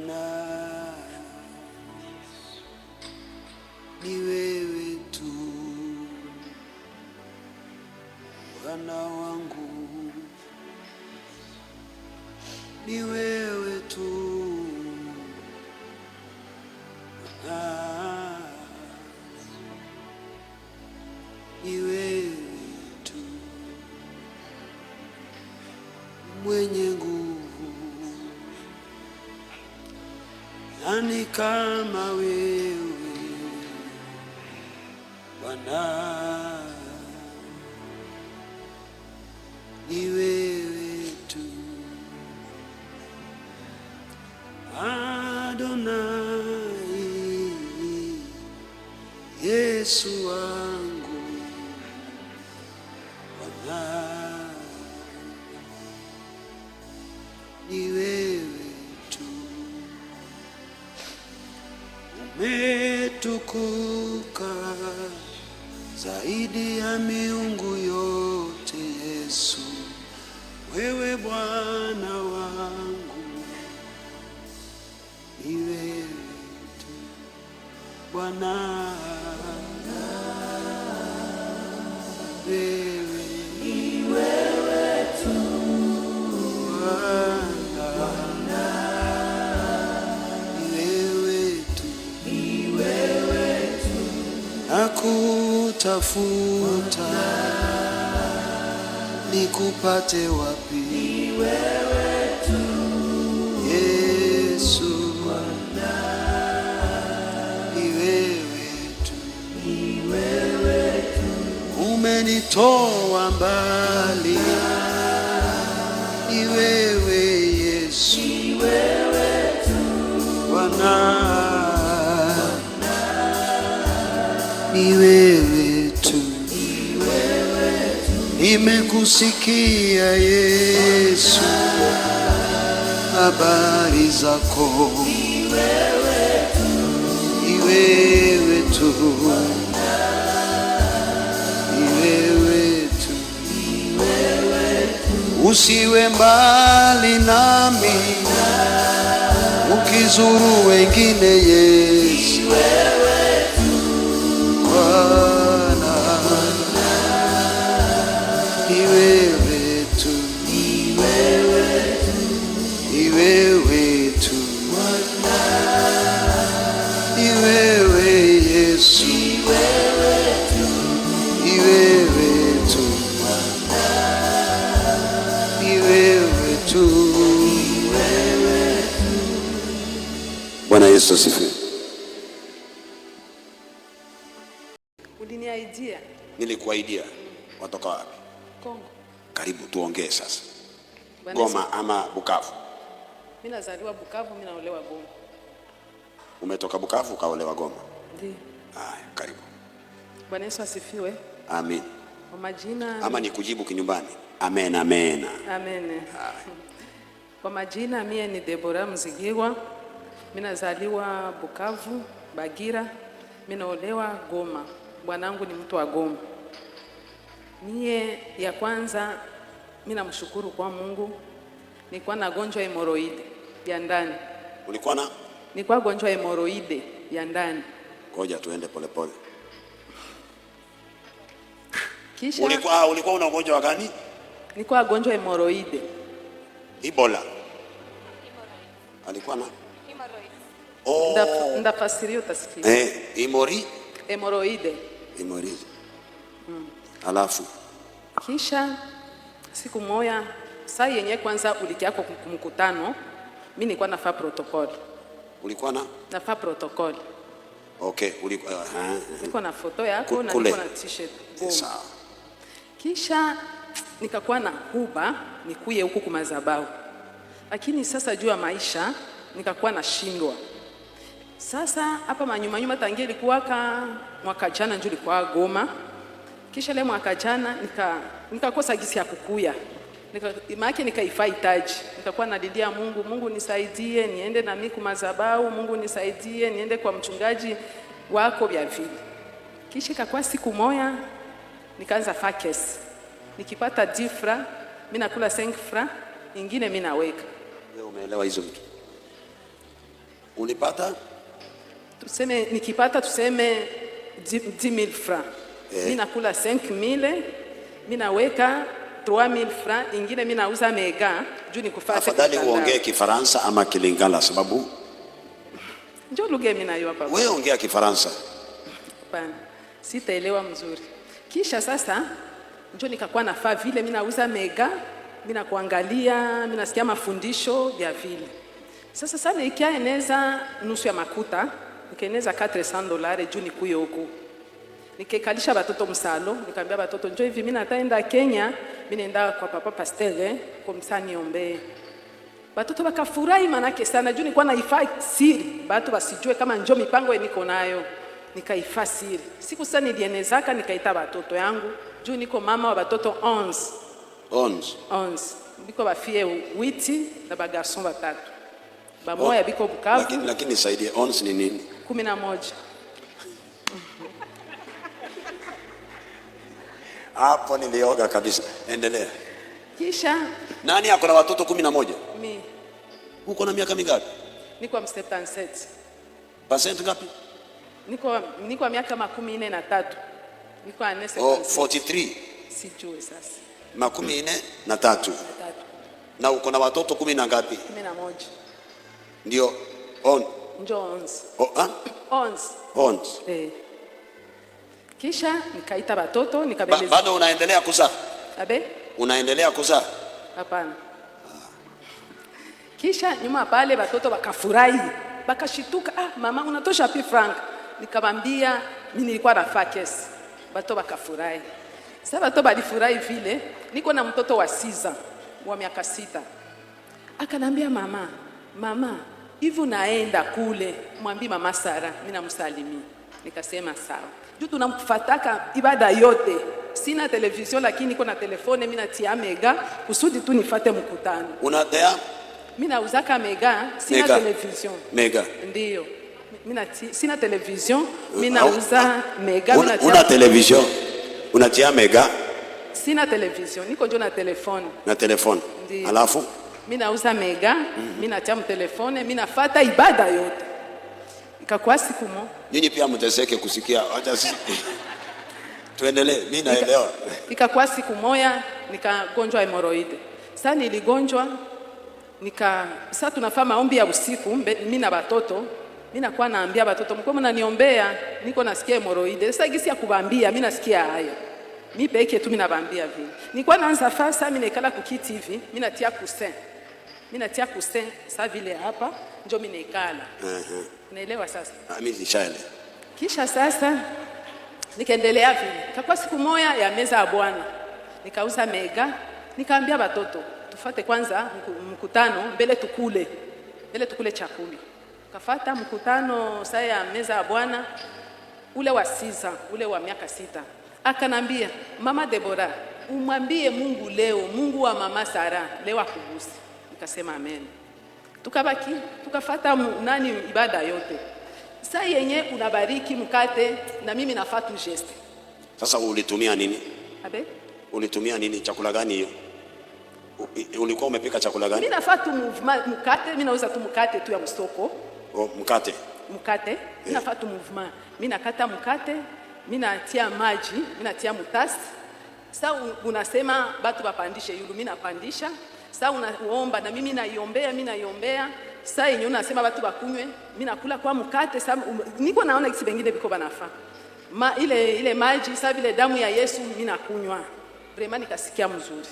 Bwana, ni wewe tu Bwana wangu, ni wewe tu Bwana, ni wewe tu mwenye nguvu, nani kama wewe Bwana, ni wewe tu Adonai, Yesu wangu Bwana, ni wewe tu umetukuka zaidi ya miungu yote, Yesu, wewe Bwana wangu, ni wewe tu Bwana, wewe Bwana, ni wewe tu, nakutafuta nikupate wapi? Yesu, ni wewe tu, umenitoa mbali, ni wewe Yesu, Bwana, ni wewe tu, nimekusikia Yesu, habari zako, ni wewe tu, ni wewe tu, usiwe mbali nami, ukizuru wengine Yesu, Bwana, ni wewe tu, ni wewe tu, ni wewe Yesu, ni wewe tu, ni wewe tu. Bwana Yesu asifiwe. Uliniahidia. Nilikuahidia. Watoka wapi? Kongo. Karibu tuongee sasa. Bwana Yesu. Goma ama Bukavu? Mimi nazaliwa Bukavu, mimi naolewa Goma. Umetoka Bukavu ukaolewa Goma? Ndiyo. Haya, karibu. Bwana Yesu asifiwe. Amin. Kwa majina Ama nikujibu kinyumbani. Amen, amen. Amen. Kwa majina mie ni Debora Mzigirwa. Mimi nazaliwa Bukavu, Bagira. Mimi naolewa Goma. Bwanangu ni mtu wa Goma. Mie ya kwanza mimi namshukuru kwa Mungu. Nilikuwa na gonjwa hémorroïde ya ndani. Ulikuwa na Nilikuwa gonjwa hémorroïde ya ndani. Ngoja tuende polepole. Kisha Ulikuwa una ugonjwa wa gani? Nilikuwa gonjwa hémorroïde. Ebola. Alikuwa na Oh. Ndafasiria utasikia. Imori? Hémorroïde. Imori. Alafu Kisha siku moya saa yenye kwanza ulikia kwa mkutano, mimi nilikuwa nafaa protocole. Ulikuwa na Nafaa protocole. Okay, ulikuwa Niko na foto yako na Kule. niko na t-shirt. Goma. Sawa. Kisha nikakuwa na huba nikuye huku kumazabau, lakini sasa juu ya maisha nikakuwa nashindwa. Sasa hapa manyuma nyuma tangia ilikuwaka mwaka jana njo ilikuwa Goma. Kisha ile mwaka jana nikakosa gisi ya kukuya maana nikaifaa hitaji, nikakuwa nalilia Mungu, Mungu nisaidie niende na mimi kumazabau, Mungu nisaidie niende kwa mchungaji wako vya vile. Kisha ikakuwa siku moya nikaanza fa caisse, nikipata 10 francs mimi nakula 5 francs, ingine mimi naweka. Wewe umeelewa hizo vitu? Ulipata Tuseme nikipata tuseme 10,000 francs, mi nakula 5000, mi naweka 3000 francs, ingine mi nauza mega juu nikufate Afadhali mtandao. uongee Kifaransa ama Kilingala, sababu Njo lugha mi nayua, papa. Wewe ongea Kifaransa. Hapana, sitaelewa mzuri. Kisha sasa njo nikakuwa nafaa vile, mi nauza mega, mi nakuangalia, mi nasikia mafundisho ya vile. Sasa sana ikiaeneza nusu ya makuta, nikaeneza $400 juu nikuye huku, nikekalisha batoto msalo, nikaambia batoto, njo hivi, mi nataenda Kenya, mi naenda kwa papa pasteur komsa niombee. Batoto bakafurahi manake sana juu nilikuwa naifaa siri, batu basijue kama njo mipango niko nayo, nikaifaa siri. Siku sasa nilienezaka, nikaita batoto yangu juu niko mama wa batoto 11. 11. 11, biko bafille 8 na bagarçons batatu, bamoya biko Bukavu. Lakini nisaidie, 11 ni nini? 11. Hapo nilioga kabisa. Endelea. Kisha Nani ako na watoto 11? Mi. Uko na miaka mingapi? Niko 77. Percent ngapi? Niko miaka 43, niko ane Oh, 77. 43. Sijue sasa. 43. Tatu. Na uko na watoto kumi na ngapi? 11. Ndio on. Njo 11. Oh, ah? 11. 11. Eh. Kisha nikaita batoto, nikabeleza. Bado unaendelea kuzaa? Abe? Unaendelea kuzaa? Hapana. Kisha nyuma pale batoto bakafurahi, bakashituka, "Ah, mama unatosha pi franc?" Nikamwambia mimi nilikuwa nafaa kesi. Batoto bakafurahi. Sasa batoto balifurahi vile, niko na mtoto wa 6, wa miaka 6. Akanambia, "Mama, mama, hivi unaenda kule, mwambie mama Sara mimi namsalimia." Nikasema sawa. Juu tunamfataka ibada yote. Sina télévision lakini niko na téléphone, mimi natia mega kusudi tu nifate mkutano. Unatea Mimi nauzaka mega, sina Mega. télévision. Mega. Ndiyo. Mimi sina télévision, mimi nauza mega, mimi Una, natia. una télévision. Unatia mega Sina télévision, niko njo na téléphone. Na téléphone. Ndiyo. Alafu Mi nauza mega, mi natia mtéléphone, mi nafata ibada yote. Ikakuwa siku mo Nyinyi pia mteseke kusikia. Acha sisi. Tuendelee, mimi naelewa. Ikakuwa siku moya nikagonjwa hémorroïde. Sasa niligonjwa, sasa tunafaa maombi ya usiku mi na batoto, mi nakuwa naambia batoto, "Mko mnaniombea, niko nasikia hémorroïde." Sasa gisi ya kubambia, mi nasikia haya. Mi peke tu mi nabambia vile. Nilikuwa naanza fasa, mi naikala kukiti hivi, mi natia coussin. Mi natia coussin sa vile hapa, njo mi naikala. Unaelewa sasa? Ah, mimi nishaelewa. Kisha sasa nikaendelea vile. Ikakuwa siku moya ya meza ya Bwana, nikauza mega, nikaambia batoto tufate kwanza mkutano mbele tukule chakula. Kafata mkutano saa ya meza ya Bwana, ule wa 6, ule wa miaka 6 akanambia, "Mama Debora, umwambie Mungu leo, Mungu wa mama Sara leo akuguse." Nikasema amen. Tukabaki tukafata nani ibada yote. Saa yenye unabariki mkate na mimi nafaa tu geste. Sasa ulitumia nini? Abe? Ulitumia nini? Chakula gani hiyo? Ulikuwa umepika chakula gani? Mi nafaa tu mouvement mkate, mi nauza tu mkate tu ya msoko. Oh, mkate. Mkate, mi nafaa tu mouvement. Mi nakata mkate, mi natia maji, mi natia mutasi. Sa unasema batu bapandishe yulu, mi napandisha. Sa unaomba na mimi naiombea, mi naiombea. Sa yenye unasema batu bakunywe, mi nakula kwa mkate. Sa niko naona kisi bengine biko banafa. Ma, ile, ile maji sa vile damu ya Yesu, mi nakunywa. Vraiment nikasikia mzuri.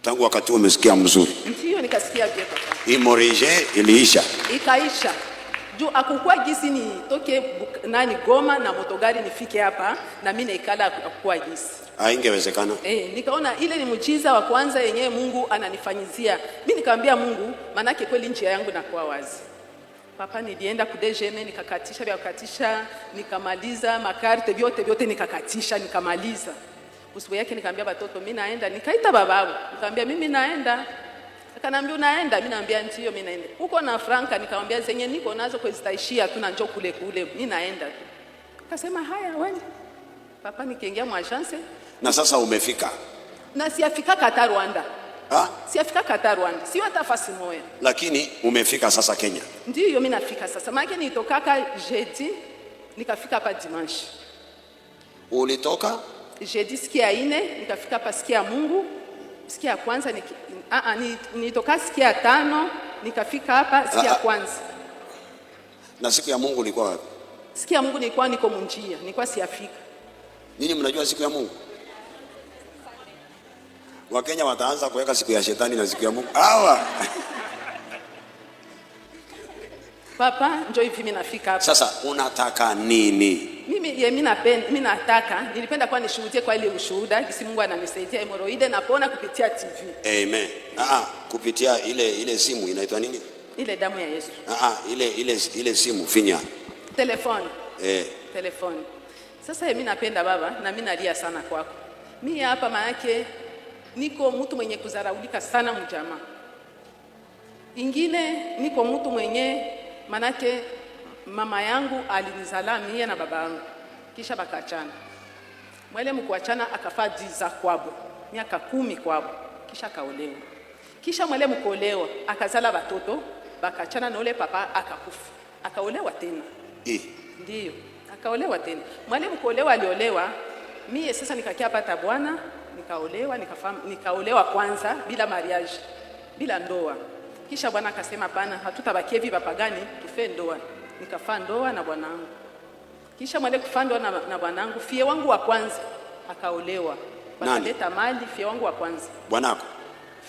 Tangu wakati huo umesikia mzuri. Ndiyo, nikasikia bien, papa. Hémorroïde iliisha. Ikaisha juu akukua gisi nitoke nani Goma na motogari nifike hapa na mimi naikala, akukua gisi. Haingewezekana. Eh, nikaona ile ni muujiza wa kwanza yenyewe Mungu ananifanyizia. Mimi nikamwambia Mungu, manake kweli njia yangu inakuwa wazi. Papa, nilienda ku DGM nikakatisha vya kukatisha, nikamaliza macartes vyote vyote nikakatisha, nikamaliza. Usiku yake nikamwambia batoto mimi naenda, nikaita bababu. Nikamwambia mimi naenda. Akanambia, "Unaenda?" Mimi naambia ndio, mimi naenda. "Uko na franka?" Nikamwambia zenye niko nazo kwa zitaishia tu na njoo kule kule. Mimi naenda tu. Akasema haya, wewe. Papa, nikiingia mu agence Na sasa umefika. Na siafika kata Rwanda. Ah, Siafika kata Rwanda, sio hata fasi moya. Lakini umefika sasa Kenya. Ndiyo, mimi nafika sasa, maana nitokaka jeudi nikafika hapa dimanche. Ulitoka Jeudi siku ya ine nikafika hapa siku ya Mungu, siku ya kwanza nitoka siku ya tano nikafika hapa siku ya Ah, ah. kwanza. Na siku ya Mungu ulikuwa wapi? Siku ya Mungu nilikuwa niko munjia, nilikuwa siafika. Ninyi mnajua siku ya Mungu? Wakenya wataanza kuweka siku ya shetani na siku ya Mungu. Hawa. Papa, njoo hivi mimi nafika hapa. Sasa unataka nini? Mimi ye mimi napenda, mimi nataka, nilipenda kwa nishuhudie kwa ile ushuhuda kisi Mungu ananisaidia hémorroïde napona kupitia TV. Amen. Ah, kupitia ile simu inaitwa nini? Ile damu ya Yesu. Ah, ile simu finya. Telefone. Eh, Telefone. Sasa mimi napenda baba na mimi nalia sana kwako. Mimi hapa maanake niko mtu mwenye kuzaraulika sana mjamaa. Ingine niko mtu mwenye manake mama yangu alinizala mie na baba yangu, kisha bakachana. Mwele mkuachana akafaa 10 kwabo, miaka 10 kwabo, kisha akaolewa. Kisha mwele mkuolewa akazala batoto, bakachana na ule papa akakufa, akaolewa tena. Ndiyo, akaolewa tena. Mwalimu kuolewa aliolewa, mie sasa nikakia pata bwana, nikaolewa, nikaolewa kwanza bila mariage, bila ndoa. Kisha bwana akasema pana, hatutabakia hivi bapagani, tufe ndoa. Nikafaa ndoa na bwanangu. Kisha mwale kufaa ndoa na bwanangu, fie wangu wa kwanza akaolewa. Nani? Bakaleta mali, fie wangu wa kwanza. Bwanako.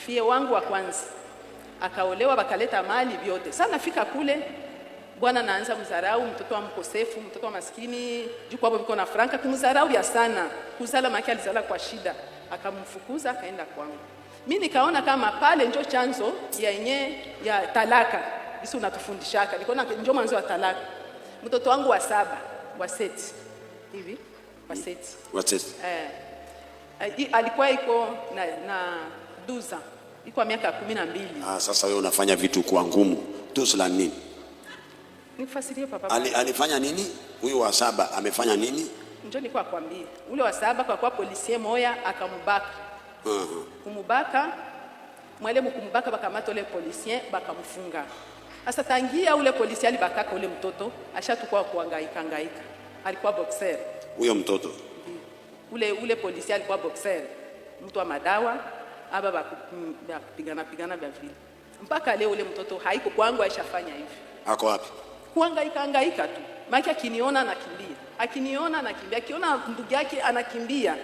Fie wangu wa kwanza akaolewa, bakaleta mali vyote. Sasa nafika kule bwana naanza mzarau, mtoto wa mkosefu, mtoto wa maskini, juu kwabo biko na franka, kumzarau ya sana. Kuzala maki alizala kwa shida, akamfukuza akaenda kwangu. Mimi nikaona kama pale njo chanzo ya yenye ya talaka. Bisi unatufundishaka. Nikaona njo mwanzo wa talaka. Mtoto wangu wa saba, wa seti. Hivi? Wa seti. Wa seti. Alikuwa iko na 12. Iko miaka 12. Ah, sasa wewe unafanya vitu kwa ngumu. Tusla nini? Nifasirie papa. Alifanya nini? Huyu wa saba amefanya nini? Njoo nilikuwa kwambie. Ule wa saba kwa kuwa policier moya akamubaka. Kumubaka, mwele mkumbaka bakamata ule policier bakamfunga. Sasa tangia ule policier alibakaka ule mtoto ashatukua kuhangaika hangaika. Alikuwa boxer. Huyo mtoto. Ule policier alikuwa boxer. Mtu wa madawa aba bakupigana pigana vya vile. Mpaka leo ule mtoto haiko kwangu, aishafanya hivi. Ako wapi? Kuhangaika hangaika tu. Maana akiniona anakimbia. Akiniona anakimbia. Akiona ndugu yake anakimbia.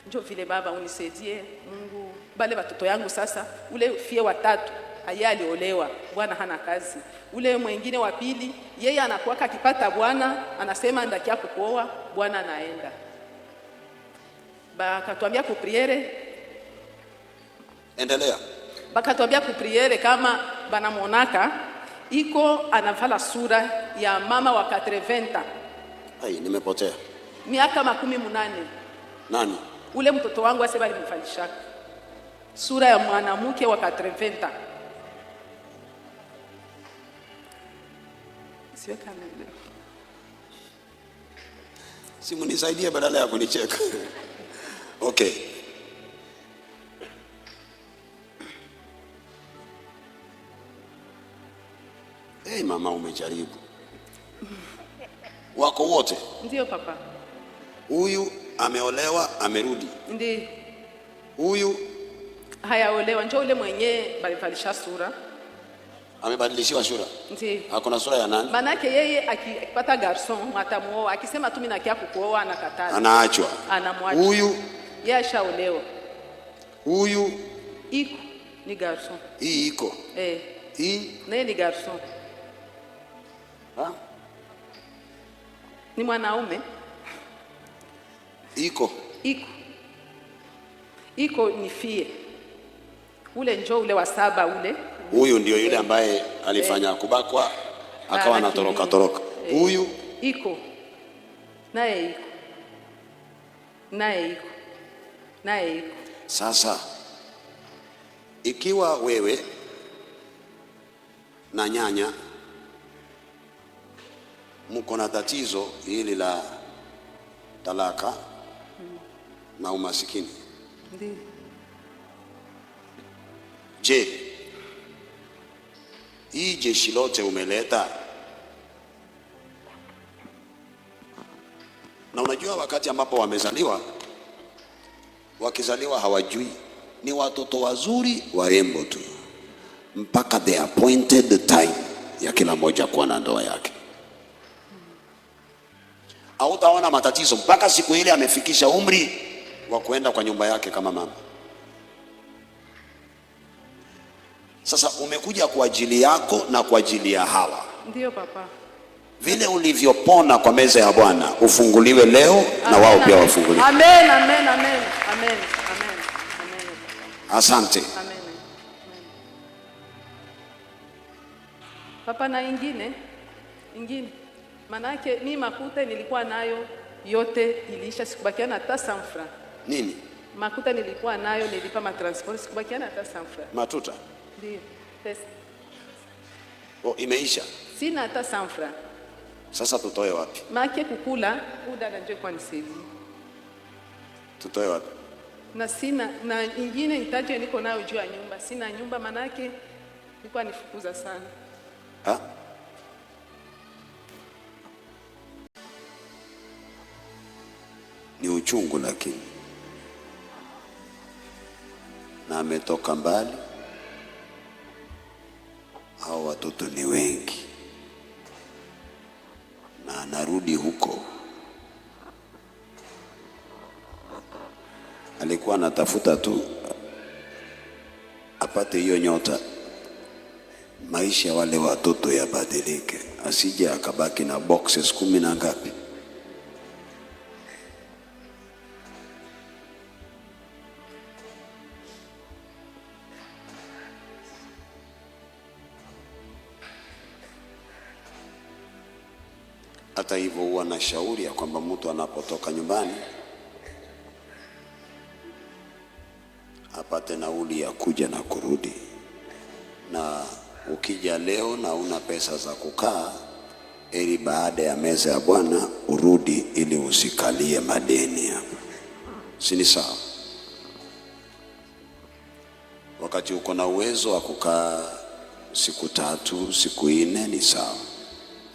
Njo vile baba unisaidie Mungu. Bale watoto yangu sasa, ule fie wa tatu aye aliolewa, bwana hana kazi. Ule mwingine wa pili yeye anakuwa akipata bwana anasema ndakia kukuoa, bwana anaenda. Bakatuambia ku prière. Endelea. Bakatuambia ku prière kama banamonaka iko anavala sura ya mama wa 80. Ai, nimepotea. Miaka 80. Nani? Ule mtoto wangu asema alimvalishaka sura ya mwanamke wa 80. Siweka neno. Simu nisaidie badala ya kunicheka. Okay. Hey, mama umejaribu. Wako wote? Ndio papa. Huyu ameolewa amerudi. Ndio. Huyu hayaolewa, njoo ule mwenye balivalisha sura. Amebadilishiwa sura. Ndio. Ako na sura ya nani? Manake yeye akipata garçon atamuoa, akisema tu mimi nakia kukuoa anakataa. Anaachwa. Anamwacha. Huyu yeye ashaolewa. Huyu iko ni garçon. Hii iko. Hii Naye ni garçon. Ha? Ni mwanaume. Iko. Iko. Iko ni fie. Ule njoo ule wa saba ule. Huyu ndio yule ambaye alifanya kubakwa akawa anatoroka toroka. Huyu iko. Naye iko. Naye iko. Naye iko. Sasa ikiwa wewe na nyanya mko na tatizo hili la talaka na umasikini. Ndiyo. Je, hii jeshi lote umeleta? Na unajua wakati ambapo wamezaliwa, wakizaliwa hawajui, ni watoto wazuri warembo tu, mpaka the appointed time ya kila mmoja kuwa na ndoa yake. Hautaona matatizo mpaka siku ile amefikisha umri wa kuenda kwa nyumba yake kama mama. Sasa umekuja kwa ajili yako na kwa ajili ya hawa. Ndio papa. Vile ulivyopona kwa meza ya Bwana ufunguliwe leo na wao pia wafunguliwe. Amen, amen, amen, amen, amen, amen. Asante. Amen. Amen. Papa, na ingine ingine, manake mi makuta nilikuwa nayo yote iliisha, sikubakiana hata sanfra. Nini? Makuta nilikuwa nayo nilipa matransport, sikubakiana hata sanfra. Matuta. Ndio pesa Oh, imeisha. sina hata sanfra. Sasa tutoe wapi? Make kukula udada njo kwa nisaidia Tutoe wapi? Na sina na ingine itaje niko nayo juu ya nyumba, sina nyumba, manake nilikuwa nifukuza sana. Ha? Ni uchungu lakini, na ametoka mbali. Hao watoto ni wengi, na anarudi huko. Alikuwa anatafuta tu apate hiyo nyota, maisha ya wale watoto yabadilike, asije akabaki na boxes 10 na ngapi. Hata hivyo huwa na shauri ya kwamba mtu anapotoka nyumbani apate nauli ya kuja na kurudi, na ukija leo na una pesa za kukaa, ili baada ya meza ya Bwana urudi, ili usikalie madeni hapa, si ni sawa? Wakati uko na uwezo wa kukaa siku 3 siku 4 ni sawa.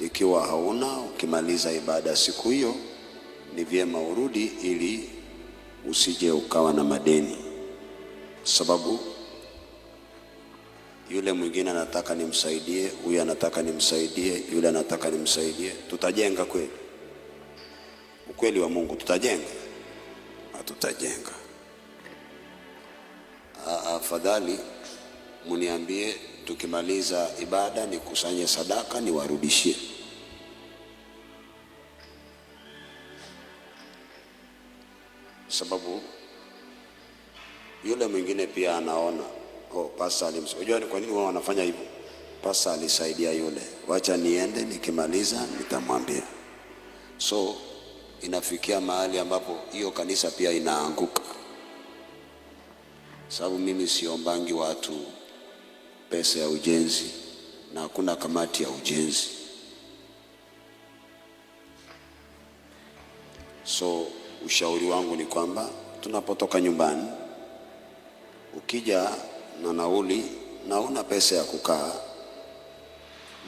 Ikiwa hauna, ukimaliza ibada siku hiyo ni vyema urudi, ili usije ukawa na madeni, sababu yule mwingine anataka nimsaidie, huyu anataka nimsaidie, yule anataka nimsaidie. Tutajenga kweli? Ukweli wa Mungu, tutajenga? Hatutajenga. Afadhali mniambie tukimaliza ibada nikusanye sadaka niwarudishie. Sababu yule mwingine pia anaona, oh, pastor alimsaidia. Unajua ni kwa nini wao wanafanya hivyo? Pastor alisaidia yule, wacha niende, nikimaliza nitamwambia. So inafikia mahali ambapo hiyo kanisa pia inaanguka. Sababu mimi siombangi watu pesa ya ujenzi na hakuna kamati ya ujenzi. So ushauri wangu ni kwamba tunapotoka nyumbani, ukija na nauli na una pesa ya kukaa,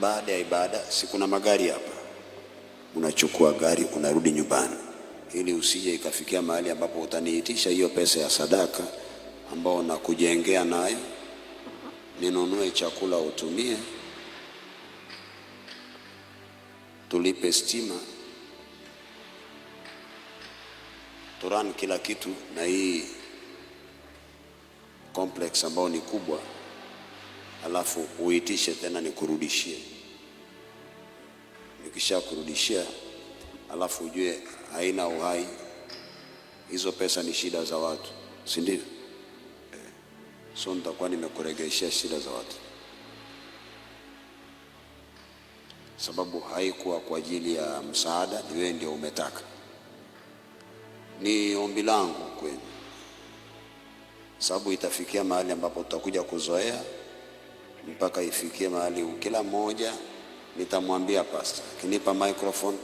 baada ya ibada, si kuna magari hapa, unachukua gari unarudi nyumbani, ili usije ikafikia mahali ambapo utaniitisha hiyo pesa ya sadaka ambao nakujengea nayo, ninunue chakula utumie, tulipe stima, turan kila kitu, na hii complex ambao ni kubwa, alafu uitishe tena nikurudishie. Nikishakurudishia alafu ujue haina uhai, hizo pesa ni shida za watu, si ndio? So nitakuwa nimekuregeshea shida za watu, sababu haikuwa kwa ajili ya msaada, ni wewe ndio umetaka. Ni ombi langu kwenu, sababu itafikia mahali ambapo tutakuja kuzoea, mpaka ifikie mahali kila mmoja nitamwambia pastor, akinipa microphone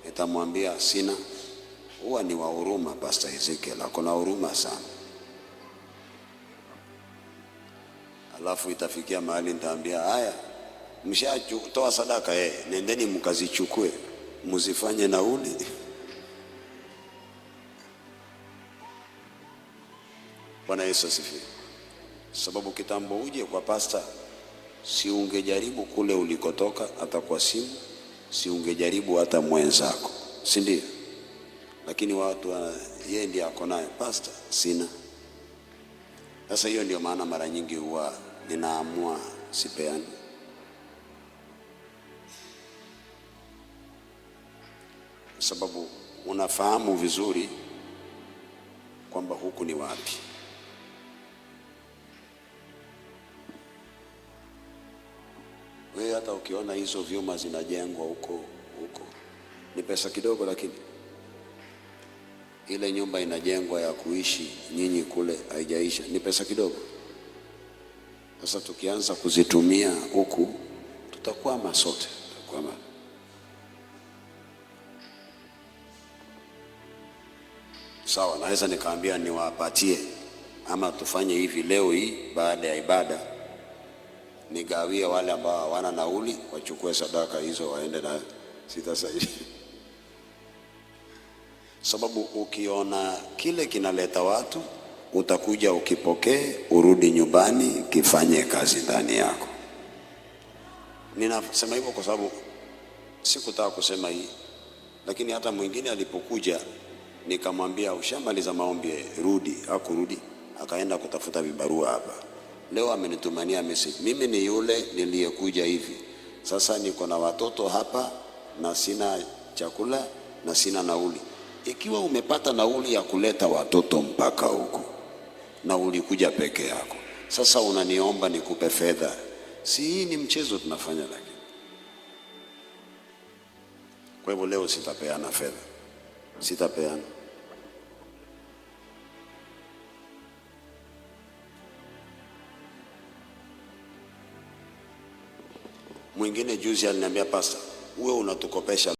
nitamwambia sina. Huwa ni wa huruma Pastor Ezekiel, ako na huruma sana. Alafu itafikia mahali nitaambia haya, mshatoa sadaka nendeni mkazichukue mzifanye nauli. Bwana Yesu asifiwe. Sababu kitambo uje kwa pasta, si ungejaribu kule ulikotoka hata kwa simu, si ungejaribu hata mwenzako, si ndio? Lakini watu yeye ndiye ako nayo, pasta sina. Sasa hiyo ndio maana mara nyingi huwa ninaamua sipeani. Sababu unafahamu vizuri kwamba huku ni wapi. Wewe hata ukiona hizo vyuma zinajengwa huko huko ni pesa kidogo, lakini ile nyumba inajengwa ya kuishi nyinyi kule haijaisha, ni pesa kidogo. Sasa tukianza kuzitumia huku tutakwama sote, tutakwama. Sawa, naweza nikaambia niwapatie ama tufanye hivi leo hii baada ya ibada, nigawie wale ambao hawana nauli wachukue sadaka hizo waende na sitasaidia. Sababu ukiona kile kinaleta watu, utakuja ukipokee, urudi nyumbani kifanye kazi ndani yako. Ninasema hivyo kwa sababu sikutaka kusema hii, lakini hata mwingine alipokuja nikamwambia ushamaliza maombi, rudi. Hakurudi, akaenda kutafuta vibarua hapa. Leo amenitumania message, mimi ni yule niliyekuja hivi, sasa niko na watoto hapa na sina chakula na sina nauli. Ikiwa umepata nauli ya kuleta watoto mpaka huku na ulikuja peke yako, sasa unaniomba nikupe fedha? Si hii ni mchezo tunafanya? Lakini kwa hivyo leo sitapeana fedha, sitapeana. Mwingine juzi aliniambia, pastor, wewe unatukopesha